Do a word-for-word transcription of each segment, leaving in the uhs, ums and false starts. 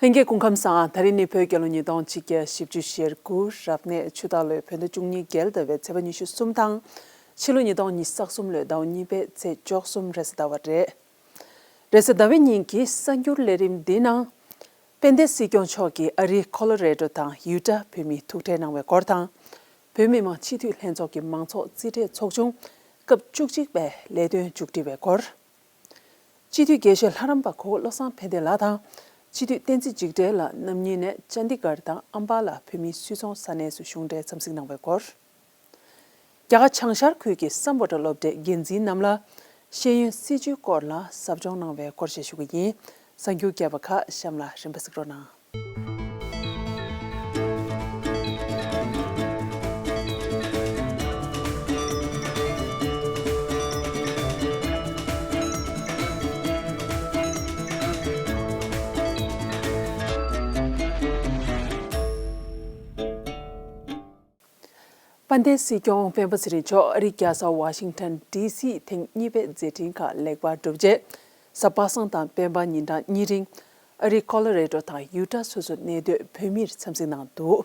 ལྷན་རྒྱས་སྐུ་ཁམས་བཟང་། ད་རིང་ནི་བོད་རྒྱལ་ལོ་ཉིས་སྟོང་ཆིག་བརྒྱ་བཞི་བཅུ་ཞེ་དགུ་རབ་གནས་ཆུ་སྟག་ལོའི་བོད་ཟླ་བཅུ་གཉིས་བརྒྱད་ཟླ་བའི་ཚེས་པ་ཉི་ཤུ་གསུམ་དང་། ཕྱི་ལོ་ཉིས་སྟོང་ཉི་ཤུ་རྩ་གསུམ་ལོའི་ཟླ་བ་གཉིས་པའི་ཚེས་བཅུ་གསུམ་རེས་གཟའ་ཟླ་བ་རེད། རེས་གཟའ་ཟླ་བའི་ཉིན་གྱི་གསར་འགྱུར་ལས་རིམ་འདིའི་ནང་། དཔལ་ལྡན་སྲིད་སྐྱོང་མཆོག་གིས་ཨ་རིའི་ཁོ་ལོ་རེ་ཌོ་དང་ཡུ་ཊ་བོད་མིར་ཐུག་འཕྲད་གནང་བའི་སྐོར་དང་། བོད་མི་མང་སྤྱི་འཐུས་ལྷན་ཚོགས་ཀྱི་མང་ཚོགས་རྩིས་ཁྲའི་ཚོགས་ཆུང་སྐབས་བཅུ་གཅིག་པའི་ལས་དོན་མཇུག་སྒྲིལ་བའི་སྐོར། སྤྱི་འཐུས་དགེ་བཤེས་ལྷ་རམས་པ་གོ་བོ་བློ་བཟང་ཕན་བདེ་ལགས་དང་། སྤྱི་འཐུས་བསྟན་འཛིན་འཇིགས་བྲལ་ལགས་རྣམ་གཉིས་ནས་ཅན་དི་གྷར་དང་ཨམ་བྷ་ལ་བོད་མིའི་སུད་ཚོང་ས་གནས་སུ་གཞུང་འབྲེལ་འཚམས་གཟིགས་གནང་བའི་སྐོར། རྒྱ་གར་བྱང་ཤར་ཁུལ་གྱི་སམ་བྷོ་ཊ་སློབ་གྲྭའི་འགན་འཛིན་རྣམས་ལ་ཤེས་ཡོན་སྲིད་བྱུས་སྐོར་ལ་ཟབ་སྦྱོང་གནང་བའི་སྐོར་ཞིག་ཞུ་གི་ཡིན། གསར་འགྱུར་རྒྱས་པ་ཁག་གཤམ་ལ་རིམ་པ་གཟིགས་རོགས་གནང་། དཔལ་ལྡན་སྲིད་སྐྱོང་སྤེན་པ་ཚེ་རིང་མཆོག་ཨ་རིའི་རྒྱལ་ས་ཝ་ཤིང་ཊོན་ཌི་སི་ཐེངས་གཉིས་པའི་མཛད་འཕྲིན་ཁག་ལེགས་པར་གྲུབ་རྗེས། གཟའ་པ་སངས་དང་སྤེན་པ་ཉིན་གྲངས་གཉིས་རིང་ཨ་རིའི་ཁོ་ལོ་རེ་ཌོ་དང་ཡུ་ཊ་སོ་སོའི་གནས་སྡོད་བོད་མིར་འཚམས་གཟིགས་གནང་འདུག་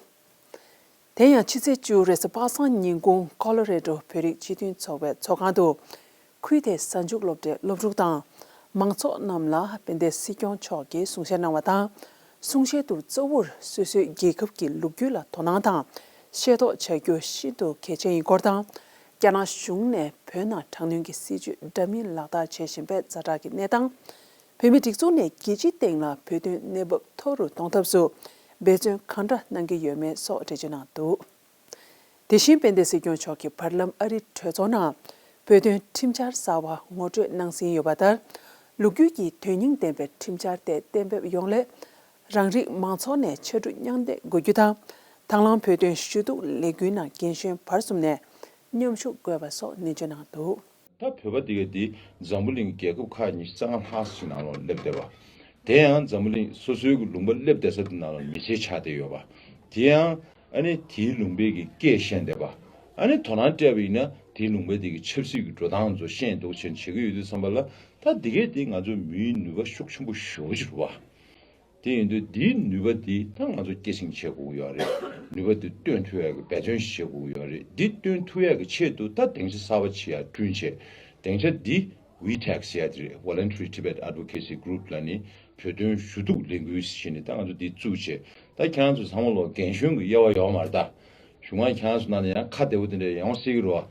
དེ་ཡང་ཕྱི་ཚེས་བཅུ་རེས་གཟའ་པ་སངས་ཉིན་གུང་ཁོ་ལོ་རེ་ཌོ་བོད་རིགས་སྤྱི་མཐུན་ཚོགས་པའི་ཚོགས་ཁང་དུ། ཁུལ་དེའི་གཟའ་མཇུག་སློབ་གྲྭའི་སློབ་ཕྲུག་དང་། མང་ཚོགས་རྣམས་ལ་དཔལ་ལྡན་སྲིད་སྐྱོང་མཆོག་གིས་གསུང་བཤད་གནང་བ་དང་། གསུང་བཤད་དུ་གཙོ་བོར་སོ་སོའི་རྒྱལ་ཁབ་ཀྱི་ལོ་རྒྱུས་ལ་དོ་སྣང་དང་། ཤེས་རྟོགས་བྱ་རྒྱུ་ཤིན་ཏུ་གལ་ཆེན་ཡིན་སྐོར་དང་། རྒྱ་ནག་གཞུང་ནས་བོད་ནང་དྲག་གནོན་གྱི་སྲིད་བྱུས་འདྲ་མིན་ལག་བསྟར་བྱེད་བཞིན་པའི་ཛ་དྲག་གི་གནས་སྟངས། བོད་མིའི་སྒྲིག་འཛུགས་ནས་རྒྱལ་སྤྱིའི་སྟེང་ལ་བོད་དོན་གནས་བབ་མཐོ་རུ་གཏོང་ཐབས་སུ་འབད་བརྩོན་གང་འདྲ་གནང་གི་ཡོད་མེད་སོགས་འགྲེལ་བརྗོད་གནང་འདུག་དེ་བཞིན་དཔལ་ལྡན་སྲིད་སྐྱོང་མཆོག་གིས་བར་ལམ་ཨ་རིའི་གྲོས་ཚོགས་ནང་བོད་དོན་ཁྲིམས་འཆར་གསར་བ་ངོ་སྤྲོད་གནང་ཟིན་ཡོད་པ་ལྟར། ལོ་རྒྱུས་ཀྱི་དོན་སྙིང་ལྡན་པའི་ཁྲིམས་འཆར་དེ་གཏན་འབེབས་ཡོང་སླད། རང་རིགས་མང་ཚོགས་ནས་ཕྱར་གྲུ་མཉམ་འདེགས་དགོས་རྒྱུ་དང་། དང་བླངས་བོད་དོན་ཞུ་གཏུག་ལས་འགུལ་ནང་རྒན་གཞོན་བར་གསུམ་ནས་མཉམ་ཞུགས་དགོས་པ་སོགས་ནན་བརྗོད་གནང་འདུག་ད་བོད་པ་འདི་ག་འདི་འཛམ་བུ་གླིང་རྒྱལ་ཁབ་ཁག་ཉི་ཤུ་རྩ་ལྔ་ལྷག་ཅིག་ནང་ལ་སླེབས་བསྡད་པ། དེ་ཡང་འཛམ་བུ་གླིང་སོ་སོའི་གི་ལུང་པ་སླེབས་བསྡད་ས་དེ་ནང་ལ་མི་སེར་ཆགས་བསྡད་ཡོད་པ། དེ་ཡང་ཨ་ནི་དེའི་ལུང་པའི་གི་སྐད་ཤེས་བསྡད་པ། ཨ་ནི་དོ་སྣང་སྤྲད་པ་ཡིན་ན་དེའི་ལུང་པའི་དེ་གི་ཆབ་སྲིད་ཀྱི་འགྲོ་སྟངས་ཚོ་ཤེས་འདུག་བྱས་བྱེད་ཀྱི་ཡོད་དུས་ཙམ་པ་ལ། ད་འདི་གས་དེ་ང་ཚོ་མིའི་ནུས་པ་ཤུགས་ཆེན་པོ་ཞེ་པོ་ཅིག་རེད་པ། དེ་ཡིན་དུས་འདིའི་ནུས་པ་འདི་ད་ང་ཚོ་སྐྱེད་སྲིང་བྱེད་དགོས་ཀྱི་ཡོད་རེད། ནུས་པ་འདི་སྟོན་ཐུབ་ཡག་གི་འབད་བརྩོན་ཞིག་བྱེད་དགོས་ཀྱི་ཡོད་རེད། འདི་སྟོན་ཐུབ་ཡག་གི་ཆེད་དུ་ད་སྡིངས་ཆ་གསར་པ་ཅིག་ཡར་བསྐྲུན་བྱས། སྡིངས་ཆ་འདི་ཝི་ཊེག་ཟེར་ཡག་དེ་རེད། Voluntary Tibet Advocacy Group ལབ་ནི་བོད་དོན་ཞུ་གཏུག་ལས་འགུལ་ཟེར་ནས་ད་ང་ཚོ་འདི་བཙུགས་བྱས། ད་ཁྱེད་རང་ཚོ་ཚང་མ་ལོ་རྒན་གཞོན་གྱི་དབྱེ་བ་ཡོད་མ་རེད་ད། གཞུག་མ་ཁྱེད་རང་ཚོ་ནང་ནས་ཡང་ཁ་བདེ་པོ་དེ་འདྲ་ཡོང་སྲིད་ཀྱི་རེད་བ།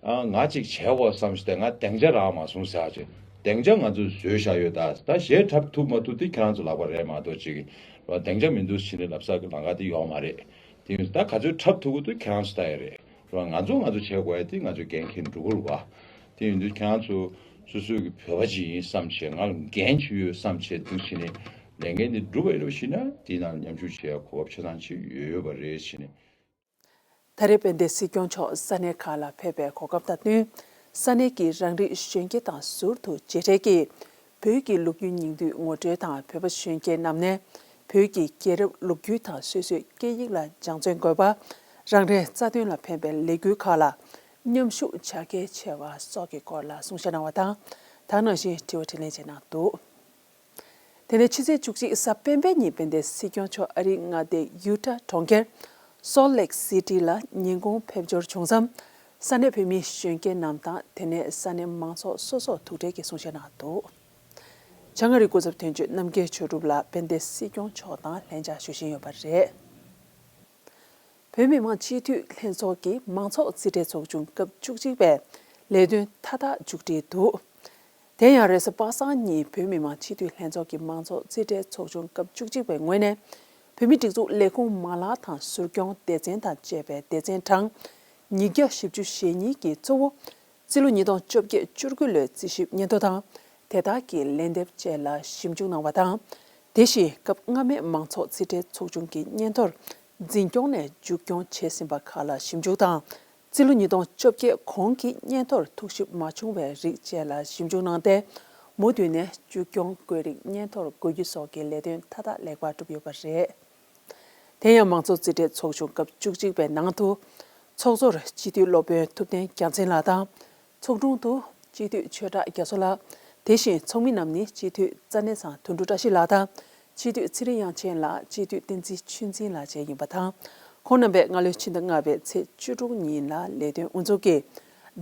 ཨ། ང་གཅིག་བྱས་དགོས་བསམ་ཞིག་དེ་ང་སྡིངས་ཆ་རག་མ་སོང་ཟེར་ཅིག་སྡིངས་ཆ་ང་ཚོས་བཟོས་བཞག་ཡོད་ད། ད་གཞས་འཁྲབ་ཐུབ་མ་ཐུབ་དེ་ཁྱེད་རང་ཚོ་ལག་པ་རེད་མ་གཏོགས་ཅིག་རོ། སྡིངས་ཆ་མི་འདུག་ཟེར་ནས་ལབ་ས་གི་ལམ་ཁ་དེ་ཡོད་མ་རེད། དེ་ཡིན་ད་ག་ཚོད་འཁྲབ་ཐུབ་ཀྱི་འདུག་ཁྱེད་རང་ཚོ་ལྟ་ཡ་རེད་རོ། ང་ཚོ་ང་ཚོ་བྱེད་དགོས་ཡ་དེ་ང་ཚོ་འགན་འཁྱེར་འགྲོ་གི་རེད་བ། དེ་ཡིན་དུས་ཁྱེད་རང་ཚོ་སོ་སོའི་གི་བོད་པ་ཅིག་ཡིན་བསམ་བྱས། ང་ལ་འགན་ཅིག་ཡོད་བསམ་བྱས་འདུག་ཟེར་ནས་ལས་འགན་དེ་སྒྲུབ་པ་ཡིན་པ་ཞིག་ན་དེའི་ནང་མཉམ་ཞུགས་བྱེད་ཡ་གོ་སྐབས་ཆ་ཚང་ཅིག་ཡོད་ཡོད་པ་རེད་ཟེར་ནས། ད་རེས་དཔལ་ལྡན་སྲིད་སྐྱོང་མཆོག་ས་གནས་ཁག་ལ་ཕེབས་པའི་གོ་སྐབས་དང་བསྟུན། ས་གནས་ཀྱི་རང་རིགས་གཞོན་སྐྱེས་དང་ཟུར་དུ་མཇལ་འཕྲད་ཀྱིས། བོད་ཀྱི་ལོ་རྒྱུས་ཉིང་བསྡུས་ངོ་སྤྲོད་དང་། བོད་པ་གཞོན་སྐྱེས་རྣམས་ནས་བོད་ཀྱི་རྒྱལ་རབས་ལོ་རྒྱུས་དང་། སོ་སོའི་སྐད་ཡིག་ལ་སྦྱང་བརྩོན་དགོས་པ། རང་རེའི་རྩ་དོན་ལ་ཕན་པའི་ལས་འགུལ་ཁག་ལ་མཉམ་ཞུགས་བྱ་གལ་ཆེ་བ་སོགས་ཀྱི་སྐོར་ལ་གསུང་བཤད་གནང་བ་དང་། དེ་ནང་བཞིན་དྲི་བ་དྲིས་ལན་བྱས་གནང་འདུག་དེ་ནས་ཕྱི་ཚེས་བཅུ་གཅིག་གཟའ་སྤེན་པའི་ཉིན་དཔལ་ལྡན་སྲིད་སྐྱོང་མཆོག་ཨ་རིའི་མངའ་སྡེ་ཡུ་ཊ་གྲོང་ཁྱེར་སོལ་ལེག་སི་ཊི་ལ་ཉིན་གུང་ཕེབས་འབྱོར་བྱུང་མཚམས། ས་གནས་བོད་མི་གཞོན་སྐྱེས་རྣམས་དང་། དེ་ནས་ས་གནས་མང་ཚོགས་སོ་སོར་ཐུག་འཕྲད་ཀྱིས་གསུང་བཤད་གནང་འདུག་བྱང་ཨ་རིའི་སྐུ་ཚབ་དོན་གཅོད་རྣམ་རྒྱལ་ཆོས་གྲུབ་ལགས་དཔལ་ལྡན་སྲིད་སྐྱོང་མཆོག་དང་ལྷན་བཅར་ཞུ་བཞིན་ཡོད་པ་རེད། བོད་མི་མང་སྤྱི་འཐུས་ལྷན་ཚོགས་ཀྱི་མང་ཚོགས་རྩིས་ཁྲའི་ཚོགས་ཆུང་སྐབས་བཅུ་གཅིག་པའི་ལས་དོན་མཐའ་དག་མཇུག་སྒྲིལ་འདུག་དེ་ཡང་རེས་གཟའ་པ་སངས་ཉིན་བོད་མི་མང་སྤྱི་འཐུས་ལྷན་ཚོགས་ཀྱི་མང་ཚོགས་རྩིས་ཁྲའི་ཚོགས་ཆུང་སྐབས་བཅུ་གཅིག་པའི་ངོས་ནས། བོད་མིའི་སྒྲིག་འཛུགས་ལས་ཁུངས་མ་ལག་དང་ཟུར་སྐྱོང་སྡེ་ཚན་དང་བཅས་པའི་སྡེ་ཚན་གྲངས་ཉིས་བརྒྱ་བཞི་བཅུ་ཞེ་གཉིས་ཀྱི་གཙོ་བོ། རྩིས་ལོ་ཉིས་སྟོང་བཅོ་བརྒྱད་བཅུ་དགུ་ལོའི་རྩིས་ཞིབ་སྙན་ཐོ་དང་། དེ་དག་གི་ལན་འདེབས་བཅས་ལ་ཞིབ་འཇུག་གནང་བ་དང་། དེ་བཞིན་སྐབས་སྔ་མའི་མང་ཚོགས་རྩིས་ཁྲའི་ཚོགས་ཆུང་གི་སྙན་ཐོར་འཛིན་སྐྱོང་ནས་མཇུག་སྐྱོང་བྱས་ཟིན་པ་ཁག་ལ་ཞིབ་འཇུག་དང་། རྩིས་ལོ་ཉིས་སྟོང་བཅོ་བརྒྱད་གོང་གི་སྙན་ཐོར་ཐུགས་ཞིབ་མ་བྱུང་བའི་རིགས་བཅས་ལ་ཞིབ་འཇུག་གནང་སྟེ། མུ་མཐུད་ནས་མཇུག་སྐྱོང་དགོས་རིགས་སྙན་ཐོར་འགོད་རྒྱུ་སོགས་ཀྱི་ལས་དོན་མཐའ་དག་ལེགས་པར་གྲུབ་ཡོད་པ་རེད། དེ་ཡང་མང་གཙོ་རྩིས་ཁྲའི་ཚོགས་ཆུང་སྐབས་བཅུ་གཅིག་པའི་ནང་དུ། ཚོགས་གཙོར་སྤྱི་འཐུས་སློབ་དཔོན་ཐུབ་བསྟན་རྒྱལ་མཚན་ལགས་དང་། ཚོགས་དྲུང་དུ་སྤྱི་འཐུས་ཆོས་གྲགས་རྒྱ་མཚོ་ལགས། དེ་བཞིན་ཚོགས་མི་རྣམས་ནི་སྤྱི་འཐུས་རྩ་གནས་ཚང་དོན་གྲུབ་བཀྲ་ཤིས་ལགས་དང་། སྤྱི་འཐུས་ཚེ་རིང་དབྱངས་ཅན་ལགས། སྤྱི་འཐུས་བསྟན་འཛིན་ཆོས་འཛིན་ལགས་བཅས་ཡིན་པ་དང་། ཁོང་རྣམ་པས་སྔ་ལོའི་ཕྱི་ཟླ་ལྔ་པའི་ཚེས་བཅུ་དྲུག་ཉིན་ལ་ལས་དོན་དབུ་འཛུགས་ཀྱིས་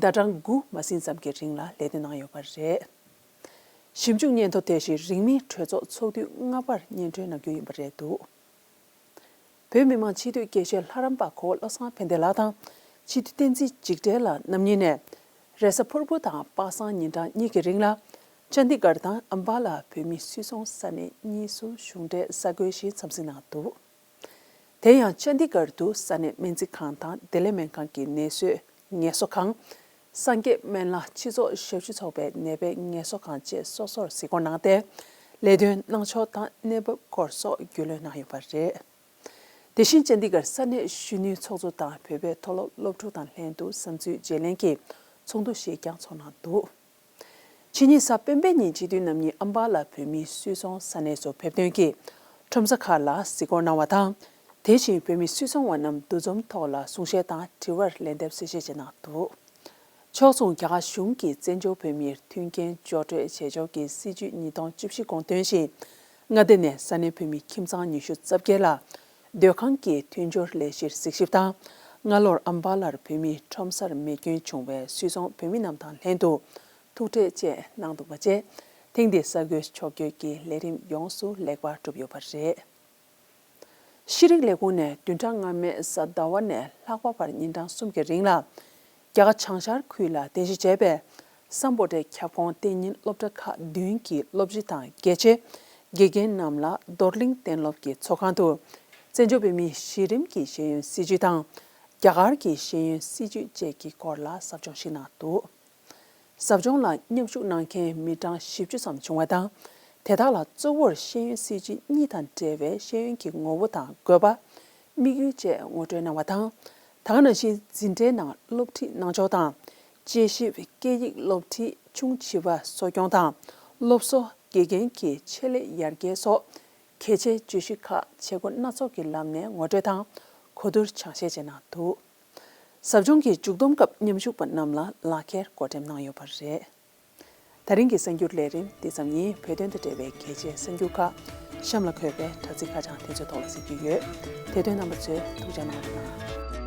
ཟླ་གྲངས་དགུ་མ་ཟིན་ཙམ་གྱི་རིང་ལ་ལས་དོན་གནང་ཡོད་པ་རེད། ཞིབ་འཇུག་སྙན་ཐོ་དེ་བཞིན་རིང་མིན་གྲོས་ཚོགས་ཚོགས་དུས་ལྔ་པར་སྙན་སྒྲོན་གནང་རྒྱུ་ཡིན་པ་རེད་འདུག་བོད་མི་མང་སྤྱི་འཐུས་དགེ་བཤེས་ལྷ་རམས་པ་གོ་བོ་བློ་བཟང་ཕན་བདེ་ལགས་དང་། སྤྱི་འཐུས་བསྟན་འཛིན་འཇིགས་བྲལ་ལགས་རྣམ་གཉིས་ནས། རེས་གཟའ་ཕུར་བུ་དང་པ་སངས་ཉིན་གྲངས་གཉིས་ཀྱི་རིང་ལ། ཅན་དི་གྷར་དང་ཨམ་བྷ་ལ་བོད་མིའི་སུད་ཚོང་ས་གནས་གཉིས་སུ་གཞུང་འབྲེལ་གསར་འགོད་བཞིན་འཚམས་གཟིགས་གནང་འདུག་དེ་ཡང་ཅན་དི་གྷར་དུ་ས་གནས་སྨན་རྩིས་ཁང་དང་བདེ་ལེགས་སྨན་ཁང་གི་ནད་གསོའི་ངལ་གསོ་ཁང་། སངས་རྒྱས་སྨན་བླ་སྤྱི་ཚོགས་ཞབས་ཞུ་ཚོགས་པའི་ནད་པའི་ངལ་གསོ་ཁང་བཅས་སོ་སོར་གཟིགས་སྐོར་གནང་སྟེ། ལས་དོན་གནང་ཕྱོགས་དང་གནས་བབ་སྐོར་སོགས་རྒྱུས་ལོན་གནང་ཡོད་པ་རེད། དེ་བཞིན་ཅན་དི་གྷར་ས་གནས་གཞོན་ནུའི་ཚོགས་གཙོ་དང་བོད་པའི་མཐོ་སློབ་སློབ་ཕྲུག་དང་ལྷན་དུ་བསམ་ཚུལ་བརྗེ་ལེན་གྱི་ཚོགས་འདུ་ཞིག་ཀྱང་ཚོགས་གནང་འདུག་ཕྱི་ཉིན་གཟའ་སྤེན་པའི་ཉིན་སྤྱི་འཐུས་རྣམ་གཉིས་ཨམ་བྷ་ལ་བོད་མིའི་སུད་ཚོང་ས་གནས་སུ་ཕེབས་ཐོན་གྱིས་ཁྲོམ་ས་ཁག་ལ་གཟིགས་སྐོར་གནང་བ་དང་། དེ་བཞིན་བོད་མི་སུད་ཚོང་བ་རྣམས་འདུ་འཛོམས་ཐོག་ལ་གསུང་བཤད་དང་དྲི་བར་ལན་འདེབས་གསལ་བཤད་བཅས་གནང་འདུག་ཕྱོགས་མཚུངས་རྒྱ་གར་གཞུང་གིས་བཙན་བྱོལ་བོད་མིར་མཐུན་རྐྱེན་སྦྱོར་སྤྲོད་བྱེད་ཕྱོགས་ཀྱི་སྲིད་ཇུས་ཉིས་སྟོང་བཅུ་བཞི་དགོངས་དོན་བཞིན། མངའ་སྡེ་ནས་ས་གནས་བོད་མི་ཁྱིམ་ཚང་ཉི་ཤུ་རྩ་བརྒྱད་ལ་སྡོད་ཁང་གི་མཐུན་སྦྱོར་ལས་གཞིར་གཟིགས་ཞིབ་དང་། སྔ་ལོར་ཨམ་བྷ་ལར་བོད་མིའི་ཁྲོམ་སར་རྨས་སྐྱོན་བྱུང་བའི་སུད་ཚོང་བོད་མི་རྣམས་དང་ལྷན་དུ་ཐུག་འཕྲད་བཅས་གནང་འདུག་པ་བཅས། ཐེངས་འདིའི་གསར་འགོད་ཕྱོགས་བསྐྱོད་ཀྱི་ལས་རིམ་ཡོངས་སུ་ལེགས་པར་གྲུབ་ཡོད་པ་རེད། ཤེས་རིག་ལས་ཁུངས་ནས་བདུན་ཕྲག་སྔ་མའི་གཟའ་ཟླ་བ་ནས་ལྷག་པ་བར་ཉིན་གྲངས་གསུམ་གྱི་རིང་ལ། རྒྱ་གར་བྱང་ཤར་ཁུལ་ལ་རྟེན་གཞི་བྱས་པའི་སམ་བྷོ་ཊའི་ཁྱབ་ཁོངས་གཏན་ཉིན་སློབ་གྲྭ་ཁག་བདུན་གྱི་སློབ་སྤྱི་དང་དགེ་ཆེ། དགེ་རྒན་རྣམས་ལ་རྡོར་གླིང་གཏན་སློབ་ཀྱི་ཚོགས་ཁང་དུ། བཙན་བྱོལ་བོད་མིའི་གཞི་རིམ་གྱི་ཤེས་ཡོན་སྲིད་བྱུས་དང་། རྒྱ་གར་གྱི་ཤེས་ཡོན་སྲིད་བྱུས་བཅས་ཀྱི་སྐོར་ལ་ཟབ་སྦྱོང་ཞིག་གནང་འདུག་ཟབ་སྦྱོང་ལ་མཉམ་ཞུགས་གནང་མཁན་མི་གྲངས་བཞི་བཅུ་ཙམ་བྱུང་བ་དང་། དེ་དག་ལ་གཙོ་བོར་ཤེས་ཡོན་སྲིད་བྱུས་གཉིས་དང་འབྲེལ་བའི་ཤེས་ཡོན་གྱི་ངོ་བོ་དང་དགོས་པ། དམིགས་ཡུལ་བཅས་ངོ་སྤྲོད་གནང་བ་དང་། ད་ག་ནང་བཞིན་འཛིན་གྲྭའི་ནང་སློབ་ཁྲིད་གནང་ཕྱོགས་དང་། དཔྱད་ཞིབ་སྐད་ཡིག་སློབ་ཁྲིད་ཆུང་བྱིས་པ་གསོ་སྐྱོང་དང་། སློབ་གསོ། དགེ་རྒན་གྱི་ཆེད་ལས་ཡར་རྒྱས་སོགས་གལ་ཆེའི་བརྗོད་གཞི་ཁག་བྱེད་སྒོ་སྣ་ཚོགས་ཀྱི་ལམ་ནས་ངོ་སྤྲོད་དང་གོ་བསྡུར་སྦྱང་བཤད་བཅས་གནང་འདུག་ཟབ་སྦྱོང་གི་མཇུག་བསྡོམས་སྐབས་མཉམ་ཞུགས་པ་རྣམས་ལ་ལག་འཁྱེར་བགོ་འགྲེམས་གནང་ཡོད་པ་རེད། ད་རིང་གི་གསར་འགྱུར་ལས་རིམ་འདི་ཙམ་ཡིན། བོད་དོན་དང་འབྲེལ་བའི་གལ་ཆེའི་གསར་འགྱུར་ཁག་གཤམ་ལ་འཁོད་པའི་དྲ་ཚིགས་ཁ་བྱང་དེ་ཚོའི་ཐོག་ལ་གཟིགས་རྒྱུ་ཡོད། དེ་དོན་རྣམ་པ་ཚོས་ཐུགས་རྗེ་གནང་རོགས་གནང་།